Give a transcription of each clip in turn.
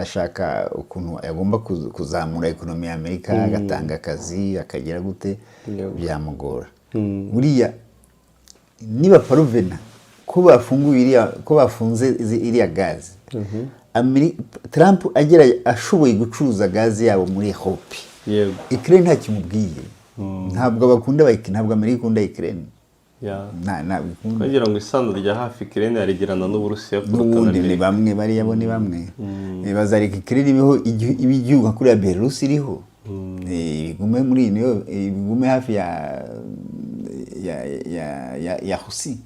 Ashaka ukuntu agomba kuzamura économie ya Amerika, agatanga akazi, akagira gute. Byamugora buriya niba paruvena ko bafunguye iriya, ko bafunze iriya gazi. Trump agera ashoboye gucuruza gazi yabo muri Europe. Ukraine nta kimubwiye, ntabwo bakunda, ntabwo Amerika ikunda Ukraine. Ntabwo ikunda. Kugira ngo isano rya hafi Ukraine yarigirana n'Uburusiya kuruta na N'ubundi ni Amerika. bamwe, bariya bo ni bamwe. Bazareka Ukraine ibeho, ibe igihugu nka kuriya Belarus iriho. Bigume muri niyo, bigume hafi ya Russie.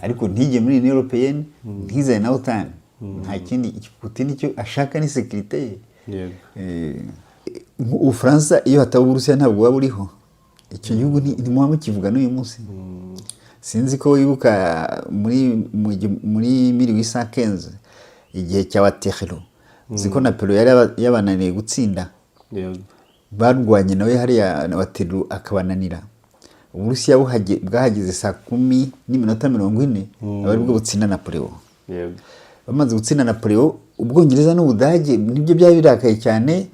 Ariko ntijye muri Union Européenne, ntizane na OTAN. Nta kindi Putin icyo ashaka ni sécurité ye. Ubufaransa iyo hataba Uburusiya ntabwo buba buriho. Icyo gihugu ntimuba mukivuga n'uyu munsi. Sinzi ko wibuka muri 1815, igihe cya Waterloo, uzi ko Napoleon yari yabananiye gutsinda. Barwanye nawe hariya na Waterloo akabananira. Uburusiya bwahageze saa 10:40, aba aribwo butsinda Napoleon. Bamaze gutsinda Napoleon, Ubwongereza n'Ubudage nibyo byari birakaye cyane,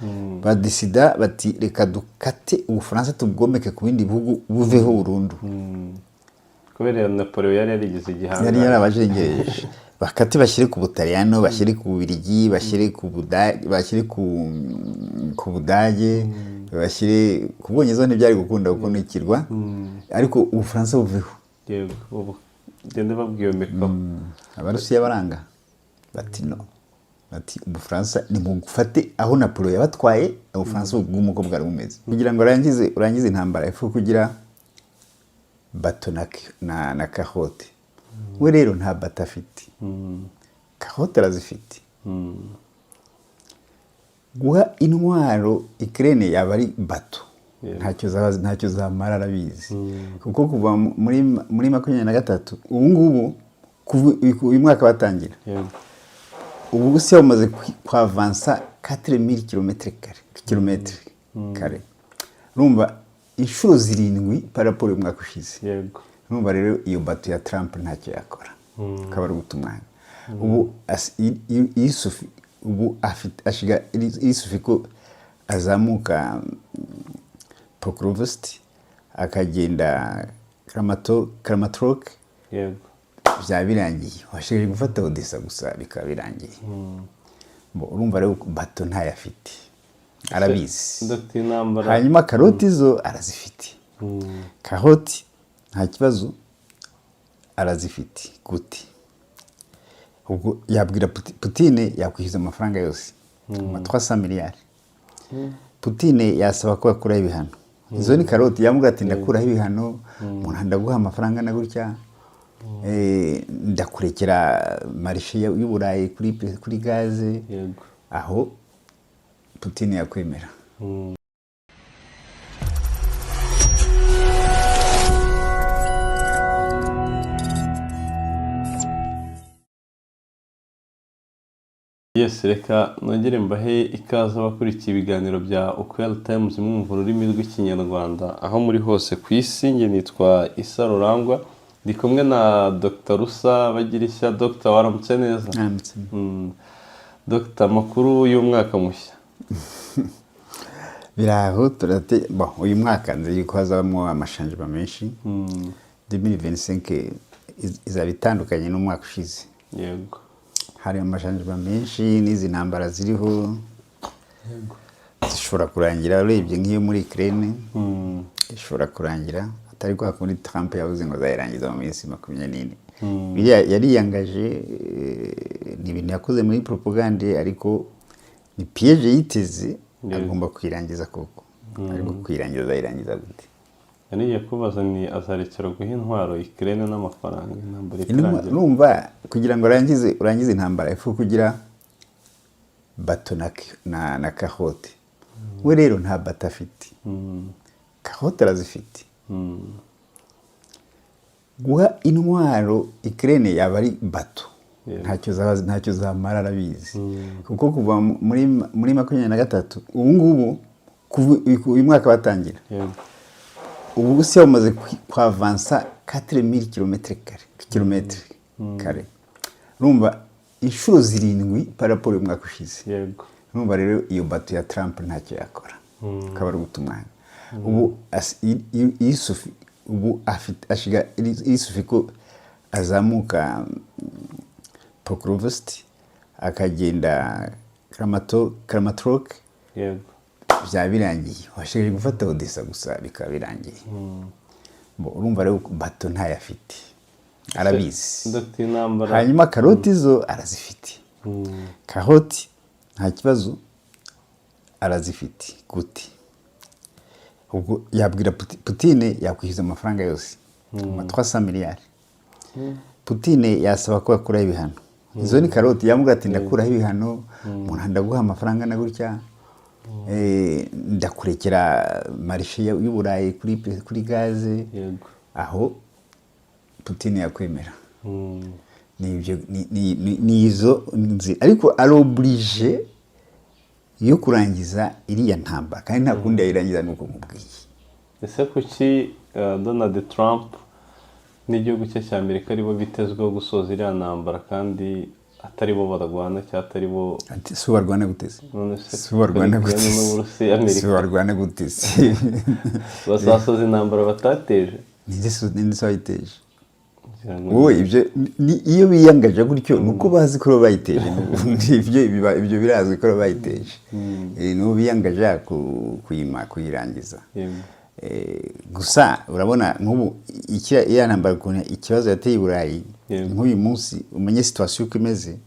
badesida bati: "Reka dukate Ubufaransa, tubwomeke ku bindi bihugu, buveho burundu." Kubera Napoleon yari yarigize igihangange. Yari yarabajengereje. Bakate bashyire ku Butaliyano, bashyire ku Bubiligi, bashyire ku Budage, bashyire ku Budage, bashyire ku Bwongereza. Ntibyari gukunda kuko ni ikirwa, ariko Ubufaransa buveho. Yego, ubu gende babwiyomekaho. Abarusiya baranga, bati: "No." Bati: "Ubufaransa nimugufate aho Napoleon yabatwaye, Ubufaransa bugume uko bwari bumeze." Kugira ngo urangize intambara, ifu kugira bâton na carotte. We rero nta bâton afite, carotte arazifite. Guha intwaro Ukraine yaba ari bâton. Ntacyo zamara, arabizi, kuko kuva muri 23, ubu ngubu kuva uyu mwaka batangira, Uburusiya bumaze kwavansa 4000 kilomètres carrés. Urumva inshuro 7 par rapport y'umwaka ushize. Urumva rero iyo bâton ya Trump ntacyo yakora, akaba ari guta umwanya. Ubu isufi ubu afite ashiga isufi ko azamuka Pokrovsk, akagenda Kramatorsk, byaba birangiye. Washigaje gufata Odessa gusa, bikaba birangiye. Bo, urumva rero bâton ntayo afite, arabizi. Dr. Intambara. Hanyuma carotte zo arazifite. Carotte nta kibazo, arazifite. Gute? Ubwo yabwira Putine yakwishyuza amafaranga yose, ama 300 miliyari. Putine yasaba ko bakuraho ibihano. Izo ni carotte. Yamubwira ati: "Ndakuraho ibihano, umuntu ndaguha amafaranga na gutya, ndakurekera marché y'Uburayi kuri gaze." Aho Putine yakwemera. Yes, reka nongere mbahe ikaze abakurikiye ibiganiro bya Ukweli Times, mwumva ururimi rw'Ikinyarwanda aho muri hose ku isi. Njye nitwa Isa Rurangwa, ndi kumwe na Dr Rusa Bagirishya. Dr, waramutse neza? Mwaramutse. Dr, amakuru y'umwaka mushya? Biraho, turate. Bon, uyu mwaka nzi yuko hazabamo ama changements menshi. 2025 izaba itandukanye n'umwaka ushize. Hari ama changements menshi n'izi ntambara ziriho zishobora kurangira. Urebye nk'iyo muri Ukraine, ishobora kurangira atari kwa kundi Trump yavuze ngo azayirangiza mu minsi 24. Biriya yariyangaje, ni ibintu yakoze muri propagande, ariko ni piège yiteze. Agomba kuyirangiza koko, ariko kuyirangiza azayirangiza gute? Nariye kubaza ni azarekera guha intwaro Ukraine n'amafaranga intambara ikarangira? Urumva kugira ngo urangize intambara, ifu kugira bâton na carotte. We rero nta bâton afite, carotte arazifite. Guha intwaro Ukraine yaba ari bâton. Ntacyo zamara, arabizi, kuko kuva muri 23, ubu ngubu kuva uyu mwaka batangira, Uburusiya bumaze kwavansa 4000 kilomètres carrés. Urumva inshuro 7 par rapport y'umwaka ushize. Urumva rero, iyo bateau ya Trump ntacyo yakora, akaba ari guta umwanya. Ubu ubu afite ashiga il suffit ko azamuka Pokrovsk, akagenda Kramatorsk, byaba birangiye. Washigaje gufata Odessa gusa, bikaba birangiye. Bo, urumva rero, bateau ntayo afite, arabizi. Dr. Intambara. Hanyuma carottes zo arazifite. Carottes nta kibazo, arazifite. Gute? Ubwo yabwira Putine, yakwishyuza amafaranga yose, ama 300 miliyari. Putine yasaba ko bakuraho ibihano. Izo ni carottes. Yamubwira ati: "Ndakuraho ibihano, umuntu ndaguha amafaranga na gutya, ndakurekera marché y'Uburayi kuri gaze." Aho Putine yakwemera. Ni ibyo, ni izo nzi, ariko ari obligé yo kurangiza iriya ntambara, kandi nta kundi yayirangiza, nuko nkubwiye. Ese kuki Donald Trump n'igihugu cye cya Amerika aribo bitezweho gusoza iriya ntambara, kandi atari bo barwana cyangwa atari bo? Ati: "Si barwana gute se?" None se Si barwana Ukraine gute se? n'Uburusiya, Si Amerika barwana gute se? Bazasoza intambara batateje? Ninde se wayiteje? Ngira ngo Wowe, ibyo iyo biyangaje gutyo ni uko bazi ko bayiteje n'ubundi. Ibyo birazwi ko bayiteje. N'ubu biyangaje kuyima kuyirangiza. Gusa urabona nk'ubu iriya ntambara, ukuntu ikibazo yateye i Burayi, nk'uyu munsi umenye situation uko imeze.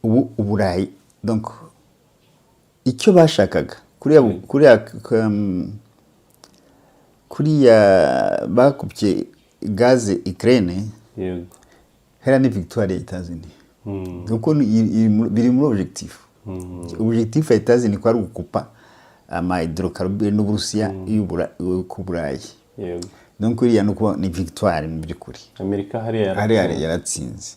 Ubu Uburayi, donc icyo bashakaga kuriya bakupye gaze Ukraine, hariya ni victoire ya États-Unis, kuko biri muri objectif. Objectif ya États-Unis ko ari ugukupa ama hydrocarbures n'Uburusiya ku Burayi. Donc iriya ni uko ni victoire mu by'ukuri. Amerika hariya hariya yaratsinze. Yaratsinze.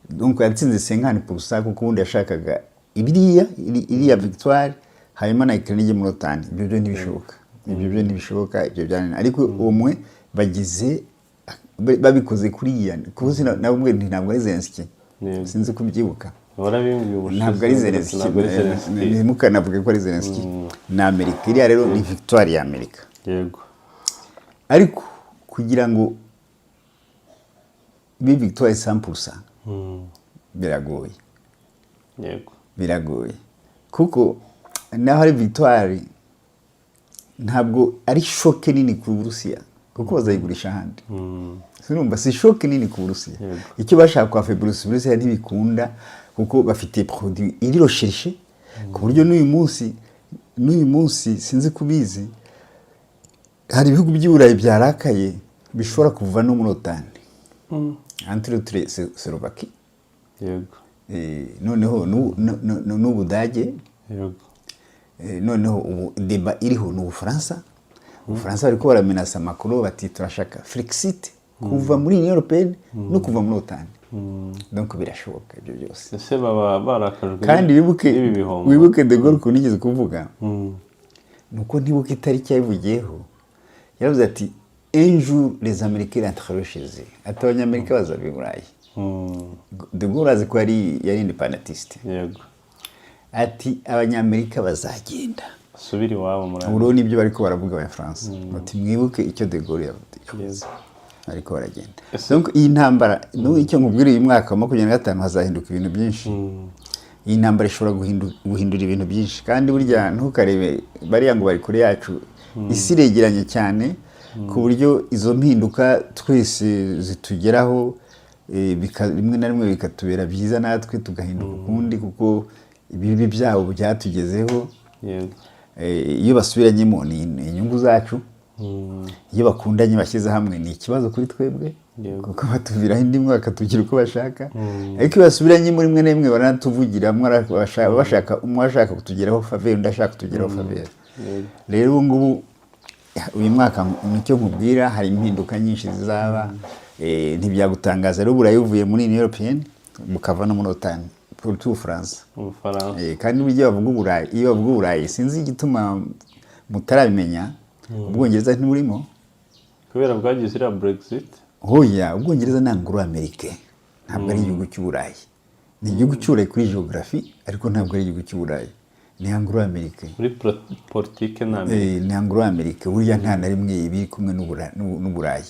Donc yatsinze 50%, kuko ubundi yashakaga ibiriya iriya victoire, hanyuma na Ukraine ijye muri OTAN. Ibyo byo ntibishoboka, ibyo byo ntibishoboka, ibyo byane. Ariko umwe bagize babikoze kuriya, kuko nabwo ntabwo ari Zelensky. Sinzi kubyibuka. Warabimbwiye ubushize. Ntabwo ari Zelensky. Ntabwo ari Zelensky. Ntimukanavuge ko ari Zelensky, ni Amerika. Iriya rero ni victoire ya Amerika. Ariko kugira ngo ibe victoire 100%, biragoye. Biragoye, kuko naho ari victoire, ntabwo ari choc nini ku Burusiya, kuko bazayigurisha ahandi. Sinumva, si choc nini ku Burusiya. Icyo bashaka kwa Fabrice Burusiya ntibikunda, kuko bafite produit iri recherché, ku buryo n'uyu munsi, sinzi kubizi, hari ibihugu by'i Burayi byarakaye bishobora kuva no muri OTAN, entre autres Slovaquie. Noneho n'Ubudage. Noneho ubu débat iriho ni Ubufaransa. Ubufaransa bariko baramenasa Macron, bati: "Turashaka Frexit, kuva muri Union Européenne no kuva muri OTAN." Donc birashoboka ibyo byose. Ese baba barakajwe Kandi wibuke, n'ibi bihombo? wibuke de Gaulle ukuntu yigeze kuvuga, nuko ntibuke itariki yabivugiyeho, yaravuze ati: "Un jour les Américains rentreront chez eux." Ati: "Abanyamerika bazava i Burayi." De Gaulle azi ko yari indépendantiste. Ati: "Abanyamerika bazagenda." Asubire iwabo muri Ubu rero nibyo bariko baravuga Abafaransa, bati: "Mwibuke icyo de Gaulle yavuze." Ariko baragenda. Donc iyi ntambara, n'ubu icyo nkubwira, uyu mwaka wa 25 hazahinduka ibintu byinshi. Iyi ntambara ishobora guhindura ibintu byinshi. Kandi burya ntukarebe bariya ngo bari kure yacu, isi iregeranye cyane, ku buryo izo mpinduka twese zitugeraho, rimwe na rimwe bikatubera byiza, natwe tugahinduka ukundi, kuko ibibi byabo byatugezeho. Iyo basubiranyemo ni inyungu zacu. Iyo bakundanye, bashyize hamwe, ni ikibazo kuri twebwe, kuko batuviraho indi imwe, bakatugira uko bashaka. Ariko iyo basubiranyemo, rimwe na rimwe baranatuvugira. Umwe bashaka, umwe ashaka kutugeraho faveur, undi ashaka kutugeraho faveur. Rero ubu ngubu, uyu mwaka, nicyo nkubwira, hari impinduka nyinshi zizaba. Ntibyagutangaza rero Uburayi buvuye muri Union Européenne, bukava no muri OTAN, pour tout Ubufaransa. Ubufaransa. Kandi burya bavuga Uburayi, iyo bavuga Uburayi, sinzi igituma mutarabimenya, Ubwongereza ntiburimo. Kubera bwagize iriya Brexit. Hoya, Ubwongereza ni Anglo-Amérique, ntabwo ari igihugu cy'Uburayi. Ni igihugu cy'Uburayi kuri géographie, ariko ntabwo ari igihugu cy'Uburayi, ni Anglo Amerika. Muri politike ni Amerika. Ni Anglo Amerika. Burya nta na rimwe iba iri kumwe n'Uburayi,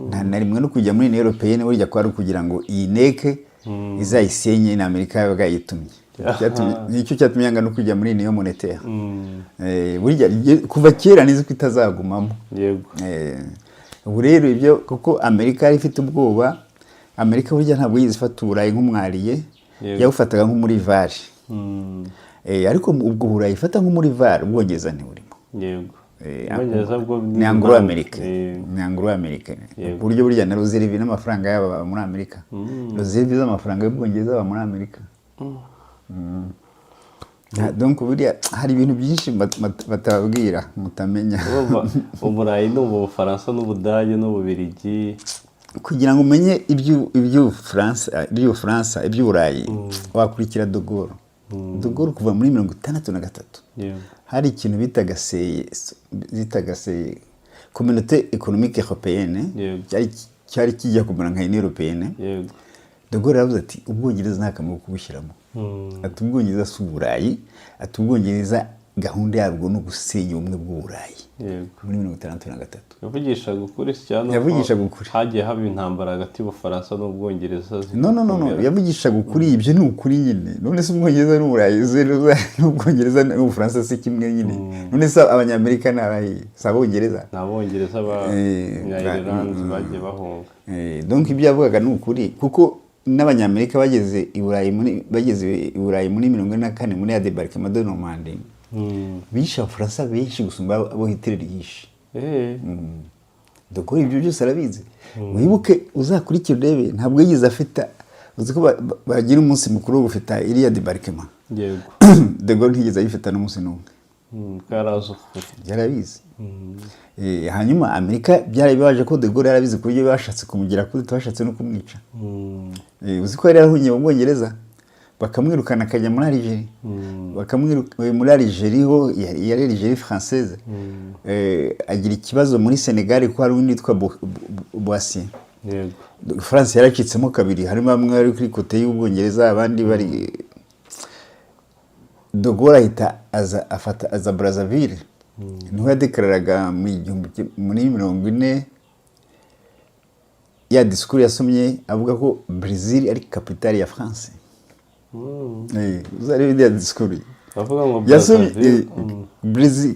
nta na rimwe. No kujya muri Union Européenne burya kwari ukugira ngo iyi neke izayisenye, ni Amerika yabaga yayitumye. Nicyo cyatumye yanga no kujya muri Union monétaire. Burya kuva kera nizi ko itazagumamo. Ubu rero ibyo, kuko Amerika yari ifite ubwoba. Amerika burya ntabwo yigeze ifata Uburayi nk'umu allié, yawufataga nk'umu rival. Ariko ubwo Burayi ifata nk'umu rival, Ubwongereza ntiburimo. Ubwongereza bwo Ni Anglo Amerika. Ni Anglo Amerika. Ku buryo burya na réserve n'amafaranga yabo aba muri Amerika, réserve z'amafaranga y'Ubwongereza aba muri Amerika. Donc buriya hari ibintu byinshi batababwira, mutamenya. Urumva, Uburayi ni ubu Bufaransa n'Ubudage n'Ububirigi. Kugira ngo umenye iby'Ubufaransa, iby'Uburayi, wakurikira De Gaulle. De Gaulle kuva muri 63 hari ikintu bitaga CEE, bitaga CEE, Communauté économique européenne. Cyari kijya kumera nka Union européenne. De Gaulle yaravuze ati: "Ubwongereza nta kamaro ko kubushyiramo." Ati: "Ubwongereza si Uburayi." Ati: "Ubwongereza gahunda yabwo ni ugusenya ubumwe bw'Uburayi." Muri 63. Yavugishaga ukuri cyane? Yavugishaga ukuri. Hagiye haba intambara hagati y'Ubufaransa n'Ubwongereza No, no, no, no. zigakomera. Yavugishaga ukuri, ibyo ni ukuri nyine. None se Ubwongereza n'Uburayi, n'Ubwongereza n'Ubufaransa si kimwe nyine? None se Abanyamerika ni abahe? Si Abongereza? Ni Abongereza ba Ireland bagiye bahunga. Donc ibyo yavugaga ni ukuri, kuko n'Abanyamerika bageze i Burayi muri bageze i Burayi muri 44, muri ya débarquement de Normandie, bishe Abafaransa benshi gusumba abo Hitler yishe. Dore ibyo byose arabizi. Wibuke, uzakurikire urebe, ntabwo yigeze afite, uzi ko bagira umunsi mukuru wo gufita iriya débarquement? De Gaulle ntiyigeze ayifata n'umunsi n'umwe. Ko yari azi ukuri. Yarabizi. Hanyuma Amerika byari bibaje ko De Gaulle yarabizi, ku buryo bashatse kumugira kuri, bashatse no kumwica. Uzi ko yari yarahungiye mu Bwongereza, bakamwirukana akajya muri Algérie, bakamwiruka muri Algérie, ho yari Algérie française. Agira ikibazo muri Senegal ko hari undi witwa Boissier. France yaracitsemo kabiri, harimo bamwe bari kuri côté y'Ubwongereza, abandi bari. De Gaulle ahita aza afata, aza Brazzaville, niho yadekararaga mu muri 40 ya discours yasomye avuga ko Brazil ari capitale ya France. Uzarebe iriya discours. Bavuga ngo yasomye Brazzaville, Brazil,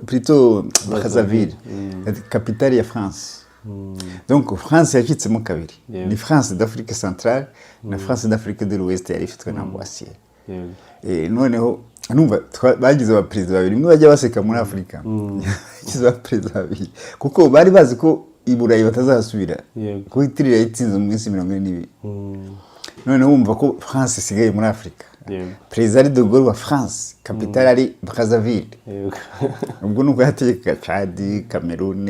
plutôt Brazzaville, capitale ya France. Donc France yacitsemo kabiri. Ni France d'Afrique centrale na France d'Afrique de l'Ouest yari ifitwe na Boissier. Noneho numva bagize abaperezida babiri, imwe bajya baseka muri Afurika, bagize abaperezida babiri kuko bari bazi ko i Burayi batazahasubira, kuko Hitler yayitsinze mu minsi 42. Noneho wumva ko France isigaye muri Afurika, perezida ari De Gaulle wa France, capitale ari Brazzaville. Ubwo ni uko yategekaga Chad, Cameroon,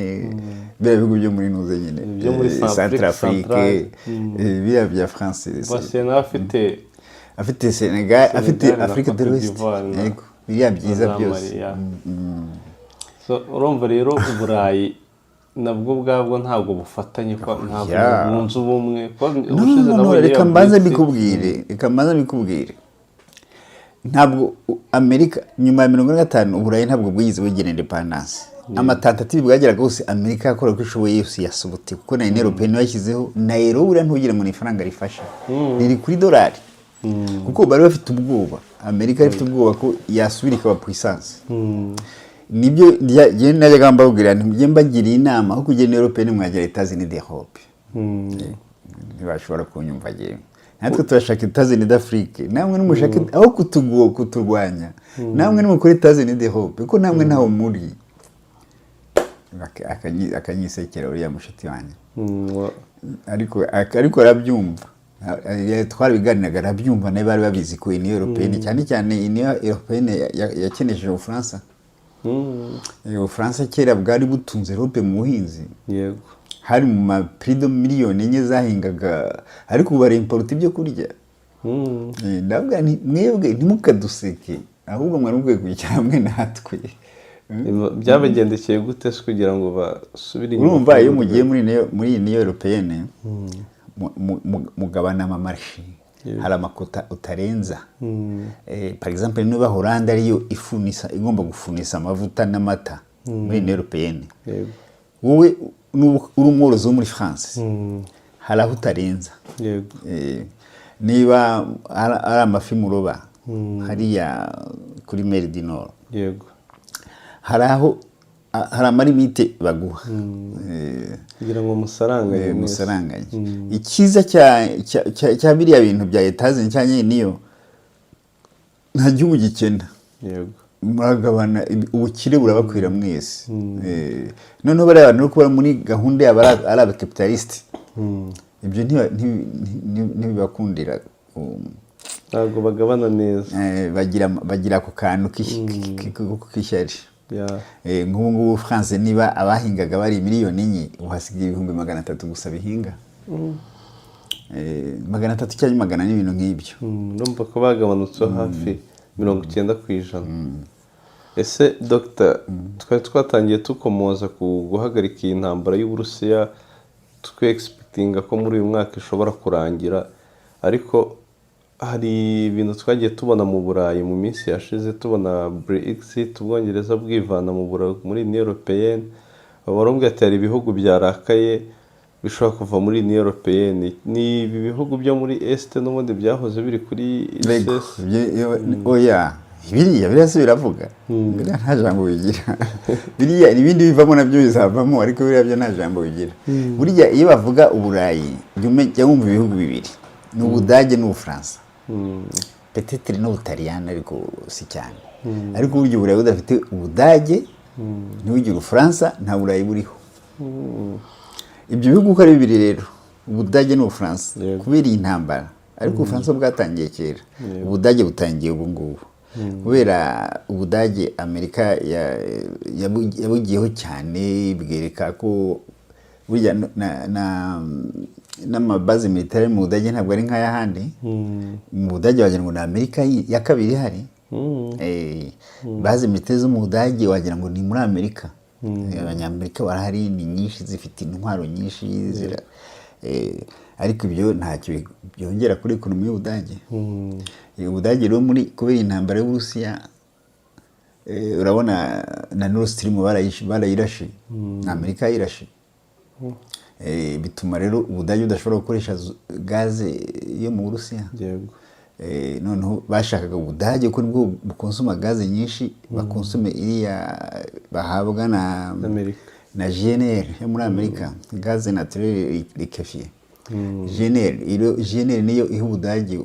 biriya bihugu byo muri nuze nyine. Byo muri Centrafrique, Centrale. Biriya bya France. Boissier nawe afite afite Senegal, afite Senegal na Afrique de Cote l'Ouest. d'Ivoire Yego, biriya byiza na za byose. Mali, ya. So, urumva rero Uburayi nabwo ubwabwo ntabwo bufatanye, ko ntabwo bunze ubumwe ko No, ubushize no, no, nabonye reka iyo mbanze BRICS. mbikubwire, reka mbanze mbikubwire. Ntabwo Amerika nyuma ya 45, Uburayi ntabwo bwigeze bugira indépendance. Ama tentatives bwageraga hose, Amerika yakora uko ishoboye yose yasobotse, kuko na Union européenne yashyizeho na euro. Buriya ntugire ngo ni ifaranga rifasha, riri kuri dolari, kuko bari bafite ubwoba, Amerika yari ifite ubwoba ko yasubira ikaba puissance. Nibyo njye najyaga mbabwira nti: "Mujye mbagiriye inama, aho kugira Union européenne mwagira États-Unis d'Europe." Ntibashobora kunyumva. Njyewe natwe turashaka États-Unis d'Afrique, namwe nimushake aho kuturwanya, namwe nimukore États-Unis d'Europe, kuko namwe ntaho muri. Akanyisekera uriya mushuti wanjye. Ariko arabyumva. Twarabiganiraga arabyumva. Nawe bari babizi ko Union européenne, cyane cyane Union européenne yakenesheje Ubufaransa. Ubufaransa kera bwari butunze Europe mu buhinzi. Hari mu ma plus de miliyoni 4 zahingaga, ariko ubu barimporuta ibyo kurya. Ndavuga nti: "Mwebwe ntimukaduseke, ahubwo mwari mukwiye kwicara hamwe natwe." Byabagendekeye gute se kugira ngo basubire inyuma? Urumva, iyo mugiye muri Union européenne, mugabana ama marchés. Hari ama quota utarenza. Par exemple, niba Hollande ariyo ifunisa, igomba gufunisa amavuta n'amata muri Union Européenne, wowe nuba uri umworozi wo muri France, hari aho utarenza. Niba ari amafi muroba hariya kuri Mer du Nord, hari aho hari ama limite baguha. Kugira ngo musaranganye mwese. Musaranganye. Icyiza cya biriya bintu bya Etazini cyangwa niyo, nta gihugu gikena. Muragabana, ubukire burabakwira mwese. Noneho bariya bantu no kuba muri gahunda yabo ari aba capitaliste, ibyo ntibibakundira Ntabwo bagabana neza. Bagira ako kantu k'ishyari. Nk'ubu ngubu France, niba abahingaga bari miliyoni 4, ubu hasigaye 300,000 gusa bihinga. 300 cyangwa 400, ibintu nk'ibyo. Urumva ko bagabanutseho hafi 90%. Ese dogita, twari twatangiye tukomoza ku guhagarika iyi ntambara y'Uburusiya, twexpectinga ko muri uyu mwaka ishobora kurangira, ariko hari ibintu twagiye tubona mu Burayi mu minsi yashize, tubona Brexit, Ubwongereza bwivana muri Union Européenne. Barumbwira ati hari ibihugu byarakaye bishobora kuva muri Union Européenne. Ni ibi bihugu byo muri Est n'ubundi byahoze biri kuri Rego, ISS. Oya, biriya se biravuga? Biriya nta jambo bigira. Biriya ibindi bivamo nabyo bizavamo, ariko biriya byo nta jambo bigira. Burya iyo bavuga Uburayi, jya wumva ibihugu bibiri, ni Ubudage n'Ubufaransa, peut-être n'Ubutaliyani, ariko si cyane. Ariko burya Uburayi budafite Ubudage, ntibugire Ubufaransa, nta Burayi buriho. Ibyo bihugu uko ari bibiri rero, Ubudage n'Ubufaransa, kubera iyi ntambara, ariko Ubufaransa bwatangiye kera, Ubudage butangiye ubu ngubu, kubera Ubudage Amerika yabugiyeho cyane, bwereka ko burya n'ama base militaire mu Budage ntabwo ari nk'ay'ahandi. Mu Budage wagira ngo ni Amerika ya kabiri ihari. Base militaire zo mu Budage wagira ngo ni muri Amerika. Abanyamerika barahari, ni nyinshi, zifite intwaro nyinshi, ariko ibyo ntacyo byongera kuri économie y'Ubudage. Ubudage rero muri kubera intambara y'Uburusiya, urabona na Nord Stream barayirashe, na Amerika yayirashe. Bituma rero Ubudage budashobora gukoresha gaze yo mu Burusiya. Noneho bashakaga Ubudage ko nibwo bukonsoma gaze nyinshi, bakonsome iriya bahabwa na Amerika. Na GNL yo muri Amerika, gaz naturel liquéfié, GNL. Iyo GNL niyo iha Ubudage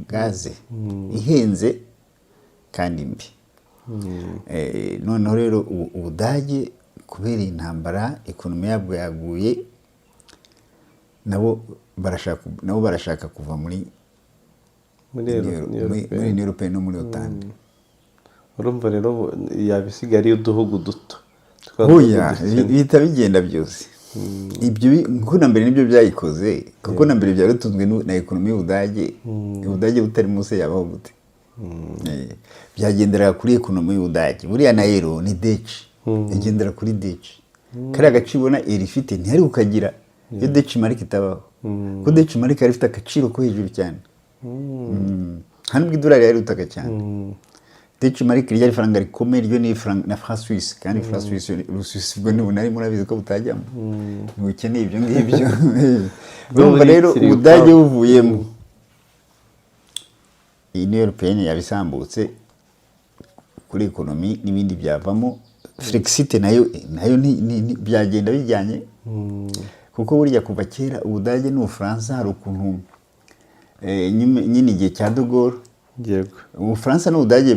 gaze ihenze kandi mbi. Noneho rero Ubudage kubera iyi ntambara, économie yabwo yaguye, nabo barashaka kuva muri muri muri Union Européenne no muri OTAN. Urumva rero yaba isigaye ari uduhugu duto. Twa Oya, duhugu dukennye. Bihita bigenda byose ibyo kuko na mbere nibyo byayikoze, kuko na mbere byari bitunzwe na économie y'Ubudage. Ubudage butari munsi yabaho gute? Byagenderaga kuri économie y'Ubudage. Buriya na euro ni Deutsche, igendera kuri Deutsche. Kariya gaciro ubona euro ifite ntihari kukagira iyo Deutsche Mark itabaho, kuko Deutsche Mark yari ifite agaciro ko hejuru cyane. Nta nubwo idolari yari utaka cyane. Deutsche Mark ryari ifaranga rikomeye, ryo ni ifaranga na franc suisse, kandi franc suisse, Ubusuwisi bwo ntibunari, murabizi ko butajyamo, ntibukeneye ibyo ngibyo. Urumva rero Buri Ubudage ukwabo. buvuyemo, iyi Union Européenne yabisambutse kuri économie n'ibindi byavamo. Frexit nayo byagenda bijyanye, kuko burya kuva kera Ubudage n'Ubufaransa hari ukuntu, nyine igihe cya de Gaulle, Ubufaransa n'Ubudage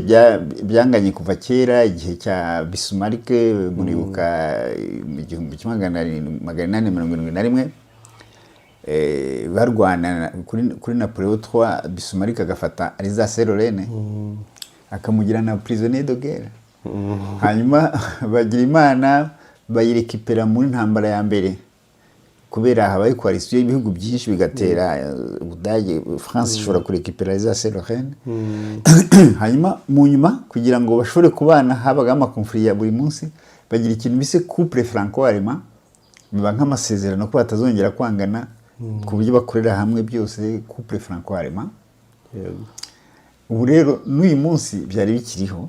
byanganye kuva kera, igihe cya Bismarck. Muribuka mu 1871, barwana kuri Napoleon III, Bismarck agafata Alsace Lorraine, akamugira na prisonnier de guerre. Hanyuma bagira Imana bayirekipera muri ntambara ya mbere, kubera habaye coalition y'ibihugu byinshi bigatera Ubudage, France ishobora kurekipera Alsace Lorraine. Hanyuma mu nyuma, kugira ngo bashobore kubana, habagaho ama conflits ya buri munsi, bagira ikintu bise couple franco allemand, biba nk'amasezerano ko batazongera kwangana. ku buryo bakorera hamwe byose, couple franco allemand. Ubu rero n'uyu munsi byari bikiriho.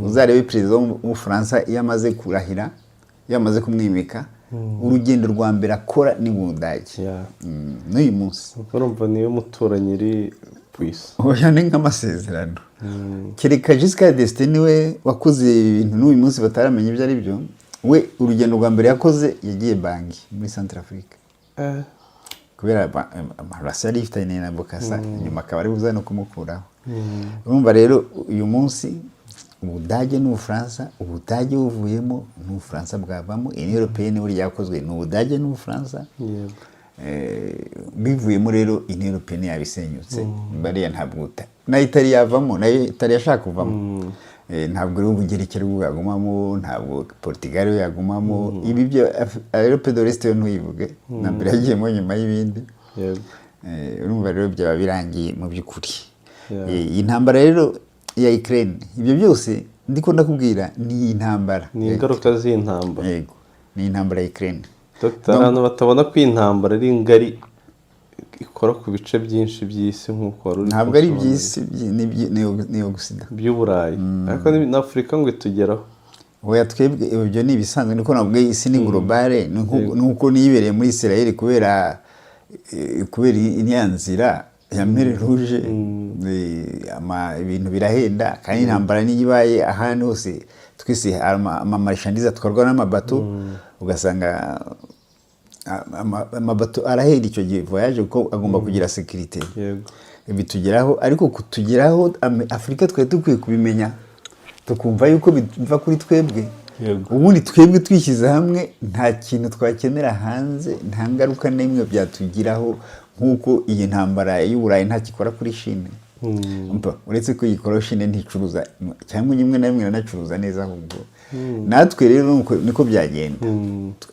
Uzarebe perezida w'Ubufaransa, iyo amaze kurahira, iyo amaze kumwimika, urugendo rwa mbere akora ni mu Budage. N'uyu munsi. Urumva niyo muturanyi iri ku isi. Oya, ni nk'amasezerano, kereka Giscard d'Estaing, niwe wakoze ibintu n'uyu munsi bataramenya ibyo ari byo. We urugendo rwa mbere yakoze, yagiye Bangi muri Centrafrique, kubera amarasi yari ifitanye na Bokassa, nyuma akaba ari buza no kumukuraho. Urumva rero uyu munsi Ubudage n'Ubufaransa, Ubudage buvuyemo n'Ubufaransa bwavamo. Union européenne burya yakozwe ni Ubudage n'Ubufaransa. Bivuyemo rero, Union européenne yabisenyutse. Bariya ntabwo na Itali yavamo, nayo Itali yashaka kuvamo. Ntabwo rero Ubugereki aribwo bwagumamo, ntabwo Portugal yo yagumamo. Ibi byo Europe de l'Est yo ntuyivuge, na mbere yagiyemo nyuma y'ibindi. Urumva rero byaba birangiye mu by'ukuri. Iyi ntambara rero ya Ukraine, ibyo byose ndiko ndakubwira ni intambara. Ni ingaruka z'intambara. Yego, ni intambara ya Ukraine. Dr, abantu batabona ko iyi ntambara ari ngari, ikora ku bice byinshi by'isi nk'uko wari uri Ntabwo ari kubisobanura. iby'isi, ni Occident. By'Uburayi, ariko na Afurika ngo itugeraho. Oya, twebwe ibyo ni ibisanzwe, niko nabwiye, isi ni globale. Ni uko niyibereye muri Israel kubera iriya nzira ya Mer Rouge, ibintu birahenda, kandi intambara niyo ibaye ahandi hose, twese ama marchandises atwarwa n'amabato, ugasanga amabato arahenda icyo gihe voyage, kuko agomba kugira sécurité. Bitugeraho, ariko kutugeraho, Afurika twari dukwiye kubimenya, tukumva yuko biva kuri twebwe. Ubundi twebwe twishyize hamwe, nta kintu twakenera hanze, nta ngaruka n'imwe byatugiraho, nk'uko iyi ntambara y'Uburayi ntakikora kuri Chine. Umva, uretse ko yikora, Chine nticuruza, cyangwa rimwe na rimwe iranacuruza neza ahubwo. Natwe rero niko byagenda.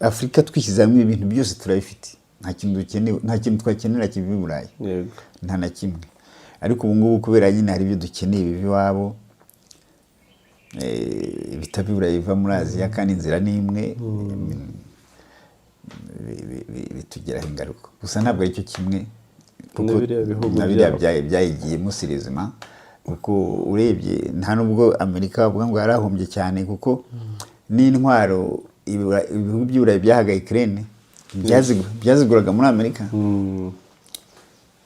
Afurika twishyize hamwe, ibintu byose turabifite, nta kintu dukenewe, nta kintu twakenera kiva i Burayi, nta na kimwe. Ariko ubu ngubu kubera nyine hari ibyo dukeneye biva iwabo, bitava i Burayi, biva muri Aziya, kandi inzira ni imwe, bitugiraho ingaruka. Gusa ntabwo aricyo kimwe, kuko Na biriya bihugu na biriya byabo. Byayigiyemo sérieusement, kuko urebye nta nubwo Amerika bavuga ngo yarahombye cyane, kuko n'intwaro ibihugu by'Uburayi byahaga Ukraine byaziguraga muri Amerika.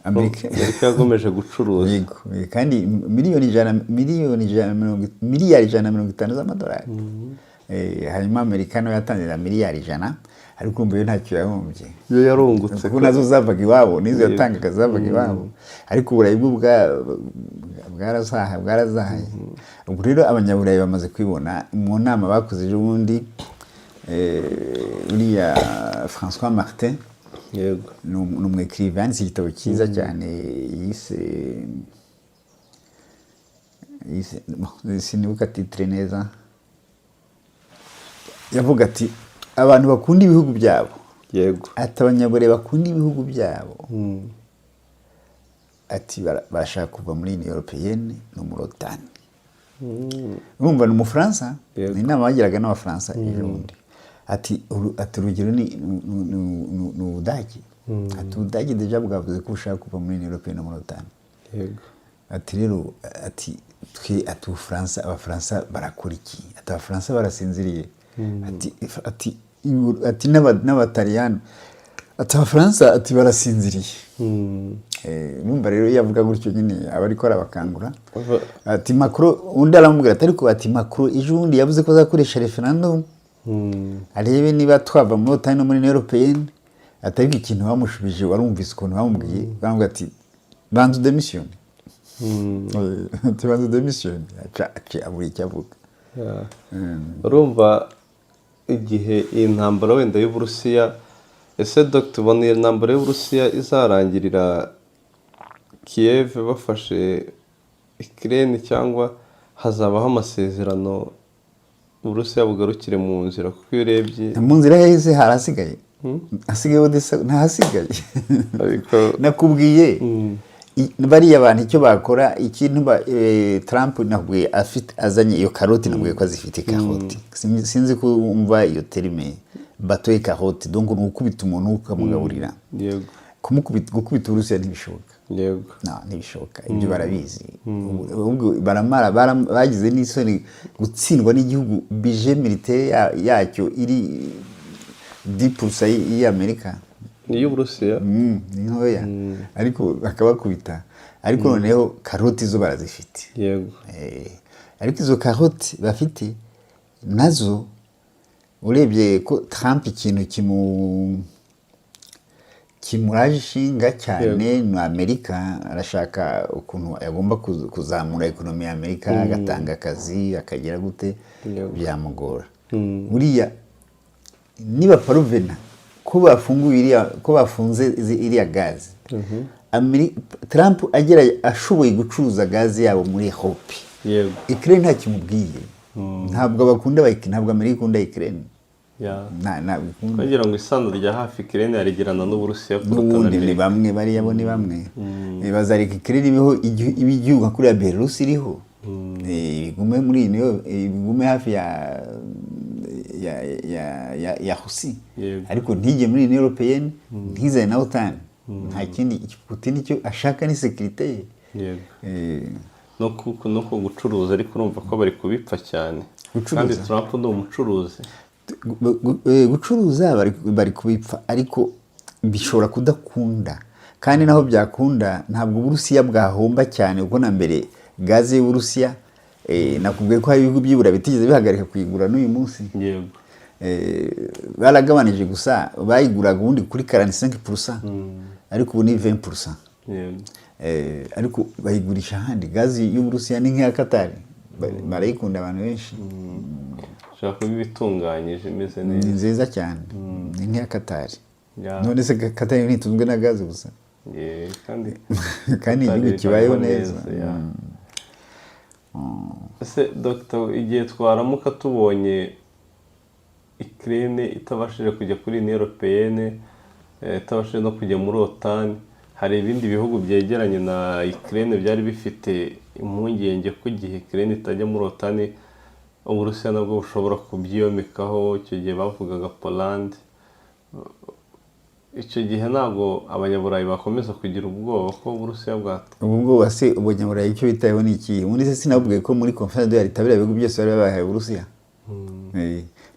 Amerika Amerika yakomeje gucuruza. Yego, kandi miliyoni 100, miliyoni 150, miliyari 150 z'amadolari. Hanyuma Amerika nayo yatanze na miliyari 100, ariko urumva yo ntacyo yahombye. Yo yarungutse. Kuko nazo zavaga iwabo, n'izo yatangaga zavaga iwabo, ariko Uburayi bwo bwarazahaye. Ubwo rero Abanyaburayi bamaze kwibona mu nama bakoze ejo bundi, uriya François Martin ni umwekirive, yanditse igitabo cyiza cyane yise, sinibuka titre neza. Yavuga ati abantu bakunda ibihugu byabo, ati Abanyaburayi bakunda ibihugu byabo, ati barashaka kuva muri Union européenne no muri OTAN. Urumva ni Umufaransa. Ni inama bagiraga n'Abafaransa ejo bundi. Ati urugero ni Ubudage. Ati Ubudage déjà bwavuze ko bushaka kuva muri Union européenne no muri OTAN. Ati rero, ati twe, ati Ubufaransa, Abafaransa barakora iki? Ati Abafaransa barasinziriye. Ati n'Abataliyani, ati Abafaransa, ati barasinziriye. Urumva rero iyo avuga gutyo nyine aba ariko arabakangura. Ati Macron, undi aramubwira ati ariko, ati Macron ejo bundi yavuze ko azakoresha referendum arebe niba twava muri OTAN no muri Union européenne. Ati ariko ikintu bamushubije, warumvise ukuntu bamubwiye? Bamubwira ati banza udémissionne, ati banza udémissionne. Aca abura icyo avuga. Urumva igihe iyi ntambara wenda y'Uburusiya, ese Dr, ubona iyi ntambara y'Uburusiya izarangirira Kiev bafashe Ukraine, cyangwa hazabaho amasezerano, Uburusiya bugarukire mu nzira? Kuko iyo urebye Mu nzira heze harasigaye, hasigaye Odessa, ntahasigaye. Ariko Nakubwiye, bariya bantu icyo bakora, ikintu Trump nakubwiye afite, azanye iyo carotte, nakubwiye ko azifite carotte. Sinzi ko wumva iyo terme, bâton carotte. Donc ni ukubita umuntu ukamugaburira. Gukubita Uburusiya ntibishoboka. No, ntibishoboka, ibyo barabizi. Ubwo baramara bagize n'isoni gutsindwa n'igihugu budget militaire yacyo iri 10% y'Amerika. Ni iy'Uburusiya. Ni ntoya, ariko bakabakubita. Ariko noneho carottes zo barazifite. Ariko izo carottes bafite nazo, urebye ko Trump ikintu kimuraje ishinga cyane ni Amerika, arashaka ukuntu agomba kuzamura économie ya Amerika, agatanga akazi, akagira gute, byamugora. Buriya niba paruvena ko bafunguye iriya, ko bafunze iriya gazi, Trump agera ashoboye gucuruza gazi yabo muri Europe, Ukraine nta kimubwiye. Ntabwo bakunda, ntabwo Amerika ikunda Ukraine. Ntabwo ikunda. Kugira ngo isano rya hafi Ukraine yarigirana n'Uburusiya kuruta na N'ubundi ni Amerika. bamwe, bariya bo ni bamwe. Bazareka Ukraine ibeho, ibe igihugu nka kuriya Belarus iriho, bigume muri niyo, bigume hafi ya Russie, ariko ntijye muri Union Européenne, ntizane na OTAN. Nta kindi Putin icyo ashaka ni sécurité ye. No ku gucuruza, ariko urumva ko bari kubipfa cyane. Gucuruza. Kandi Trump ni umucuruzi. Gucuruza bari kubipfa, ariko bishobora kudakunda. Kandi naho byakunda, ntabwo Uburusiya bwahomba cyane, kuko na mbere gaze y'Uburusiya, nakubwiye ko hari ibihugu by'ibura bitigeze bihagarika kuyigura n'uyu munsi. Baragabanije gusa, bayiguraga ubundi kuri 45%, ariko ubu ni 20%. Ariko bayigurisha ahandi. Gazi y'Uburusiya ni nk'iya Katari, barayikunda abantu benshi. Ushobora kuba ibitunganyije imeze Ni neza. nziza cyane, ni nk'iya Katari. None se Katari ntitunzwe na gazi gusa? Yeah, kandi Kandi igihugu Katari kibayeho ibayeho neza. Ya. Ese Dr, igihe twaramuka tubonye Ukraine itabashije kujya kuri Union Européenne, itabashije no kujya muri OTAN, hari ibindi bihugu byegeranye na Ukraine byari bifite impungenge ko igihe Ukraine itajya muri OTAN, Uburusiya nabwo bushobora kubyiyomekaho. Icyo gihe bavugaga Poland. Icyo gihe ntabwo Abanyaburayi bakomeza kugira ubwoba ko Uburusiya bwa Ubu bwoba se Ubanyaburayi icyo bitayeho ni ikihe? Ubundi se sinabubwiye ko muri Conférence de Yalta biriya bihugu byose bari babahaye Uburusiya?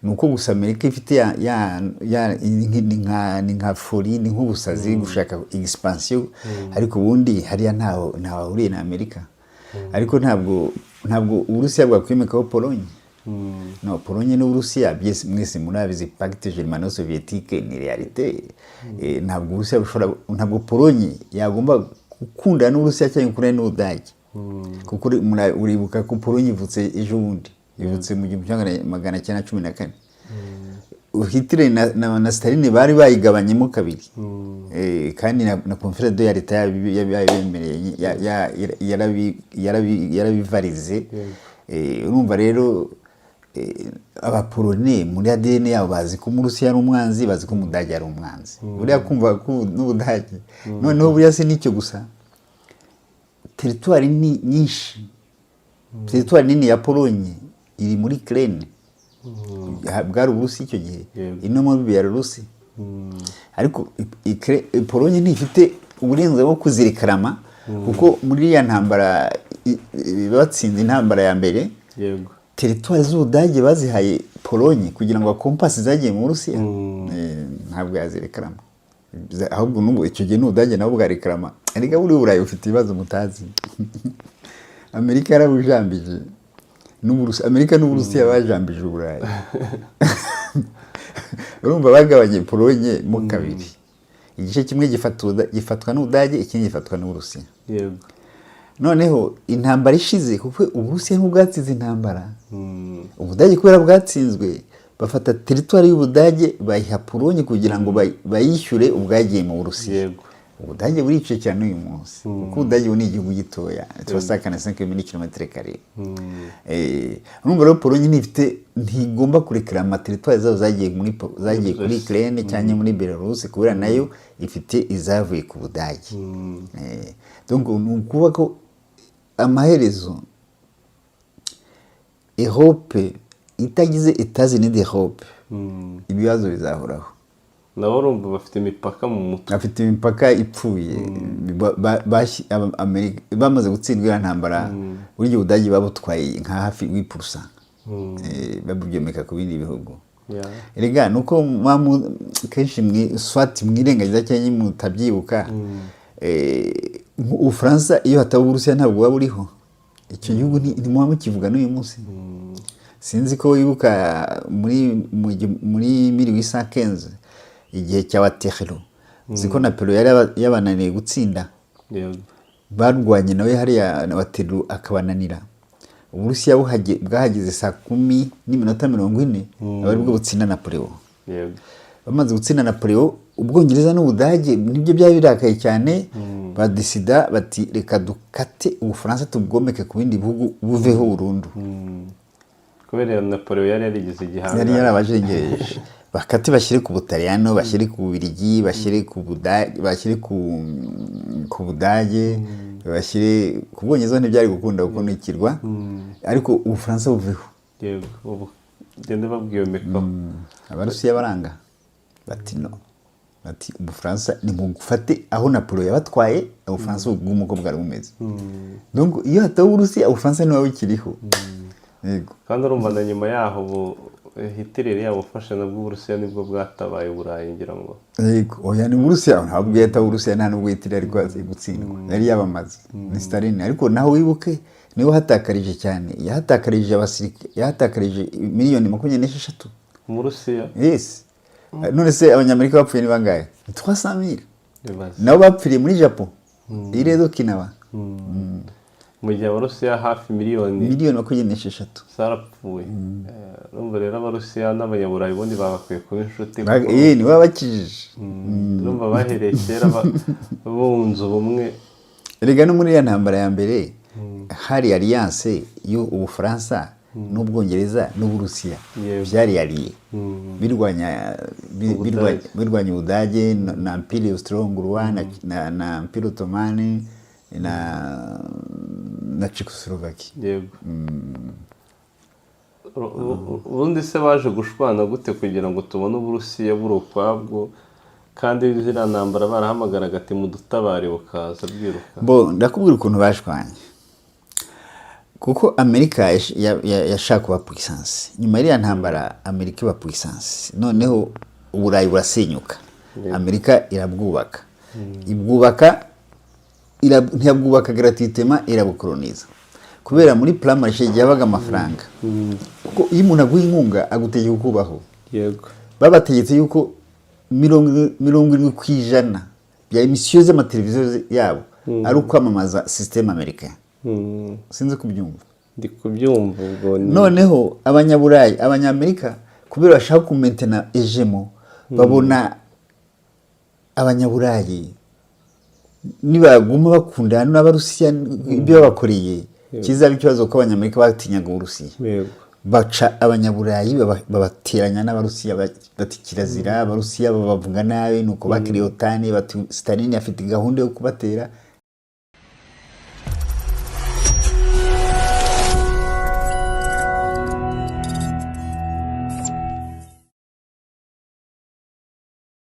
Ni uko gusa Amerika ifite ya ni nka folie, ni nk'ubusazi gushaka expansion, ariko ubundi hariya ntaho ahuriye na Amerika. Ariko ntabwo Uburusiya bwakwimekaho Pologne. No, Pologne n'Uburusiya byese mwese murabizi, pacte germano-soviétique ni réalité. Ntabwo Uburusiya bushobora, ntabwo Pologne yagomba gukundana n'Uburusiya cyangwa gukundana n'Ubudage, kuko uribuka ko Pologne ivutse ejo bundi, ivutse mu 1914. Hitler na Staline bari bayigabanyemo kabiri. Kandi na Conférence de Yalta yabibemereye, yarabivarize. Urumva rero, Abapolone muri ADN yabo bazi ko Umurusiya ari umwanzi, bazi ko Umudage ari umwanzi. Buriya kumva ko n'Ubudage noneho buriya si n'icyo gusa, territoire ni nyinshi, territoire nini ya Polonye iri muri Ukraine, bwari Uburusi icyo gihe, ino muri Belarusi. Ariko Polonye ntifite uburenganzira bwo kuzirekarama, kuko muri iriya ntambara batsinze intambara ya mbere, territoire z'Ubudage bazihaye Polonye kugira ngo bakompanse zagiye mu Burusiya. Ntabwo yazirekarama. Ahubwo n'ubu icyo gihe n'Ubudage nabo bwarekarama. Erega buriya Uburayi bufite ibibazo mutazi. Amerika yarabujambije n'Uburusiya, Amerika n'Uburusiya bajambije Uburayi. Urumva bagabanye Polonye mo kabiri, igice kimwe gifatwa n'Ubudage, ikindi gifatwa n'Uburusiya. Noneho intambara ishize, kuko Uburusiya ntibwatsinze intambara, Ubudage kubera bwatsinzwe bafata territoire y'Ubudage bayiha Polonye kugira ngo bayishyure ubwagiye mu Burusiya. Ubudage buricaye cyane uyu munsi, kuko Ubudage ubu ni igihugu gitoya, turasakana 5 mille kilomètres carrés. Urumva rero Polonye ntifite, ntigomba kurekera amaterritoire zabo zagiye muri zagiye kuri Ukraine cyangwa muri Belarus, kubera nayo ifite izavuye ku Budage. Donc ni ukuvuga ko amaherezo Europe itagize États-Unis d'Europe, ibibazo bizahoraho. Nabo urumva bafite imipaka mu mutwe. Afite imipaka ipfuye. Bamaze gutsindwa iriya ntambara, burya Ubudage babutwaye nka hafi 8%, babubyomeka ku bindi bihugu. Erega nuko muba kenshi swati mwirengagiza cyangwa mutabyibuka. Ubufaransa iyo hataba Uburusiya ntabwo buba buriho. Icyo gihugu ntimuba mukivuga n'uyu munsi. Sinzi ko wibuka muri 1815, igihe cya Waterloo. Uzi ko Napoleon yari yabananiye gutsinda? Yego. Barwanye nawe hariya na Waterloo akabananira. Uburusiya bwahageze saa 10:40, aba aribwo butsinda Napoleon. Bamaze gutsinda Napoleon, Ubwongereza n'Ubudage nibyo byari birakaye cyane, badisida bati: "Reka dukate Ubufaransa, tubwomeke ku bindi bihugu, buveho burundu." Kubera Napoleon yari yarigize igihangano. Yari yarabajengereje. Bakate bashyire ku Butaliyano, bashyire ku Bubiligi, bashyire ku Budage, bashyire ku Budage, bashyire ku Bwongereza. Ntibyari gukunda kuko ni ikirwa, ariko Ubufaransa buveho. Yego, ubu gende babwiyomekaho. Abarusiya baranga, bati: "No." Bati: "Ubufaransa nimugufate aho Napoleon yabatwaye, Ubufaransa bugume uko bwari bumeze." Donc iyo hataba Uburusiya, Ubufaransa ntibuba bukiriho, yego. Kandi urumva na nyuma yaho ubu Hitler yabufashe, nabwo Uburusiya nibwo bwatabaye Uburayi, ngira ngo. Yego, oya, ni Uburusiya. Ntabwo yataba Uburusiya, nta nubwo Hitler ariko azi gutsindwa, yari yabamaze, ni Staline. Ariko naho wibuke niwe hatakarije cyane, yahatakarije abasirikare, yahatakarije miliyoni 26. Mu Burusiya? Yes. None se Abanyamerika bapfuye ni bangahe? Ni 300 000. Bibaze. Nabo bapfiriye muri Japon, iredo Okinawa. Mu gihe Abarusiya hafi miliyoni Miliyoni 26 zarapfuye. Urumva rero Abarusiya n'Abanyaburayi ubundi bagakwiye kuba inshuti Nibo bakijije. Urumva bahereye kera bunze ubumwe. Erega no muri iriya ntambara ya mbere hari alliance y'Ubufaransa n'Ubwongereza n'Uburusiya. Byari allié birwanya Ubudage. Birwanya Ubudage na Empire Austro-Hongrois na Empire Ottomane na Czechoslovaquie. Yego. Ubundi se baje gushwana gute kugira ngo tubone Uburusiya buri ukwabwo, kandi ziriya ntambara barahamagaraga ati: "Mudutabare," bukaza bwiruka? Bo ndakubwira ukuntu bashwanye, kuko Amerika yashaka kuba puissance. Nyuma y'iriya ntambara Amerika iba puissance, noneho Uburayi burasenyuka, Amerika irabwubaka, ibwubaka ntiyabwubaka gratuitement, irabukoloniza, kubera muri plan Marshall yabaga amafaranga, kuko iyo umuntu aguha inkunga agutegeka kubaho. Babategetse yuko 70% bya émissions z'amateleviziyo yabo ari ukwamamaza système américain. Sinzi kubyumva. Ndi kubyumva ubwo Noneho Abanyaburayi, Abanyamerika, kubera bashaka kumentena hégémonie, babona Abanyaburayi nibaguma bakundana n'Abarusiya, ibyo babakoreye kizaba ikibazo, kuko Abanyamerika batinyaga Uburusiya. Baca Abanyaburayi babateranya n'Abarusiya, bati: "Kirazira, Abarusiya babavuga nabi." Nuko bakiriye OTAN, bati: "Staline afite gahunda yo kubatera."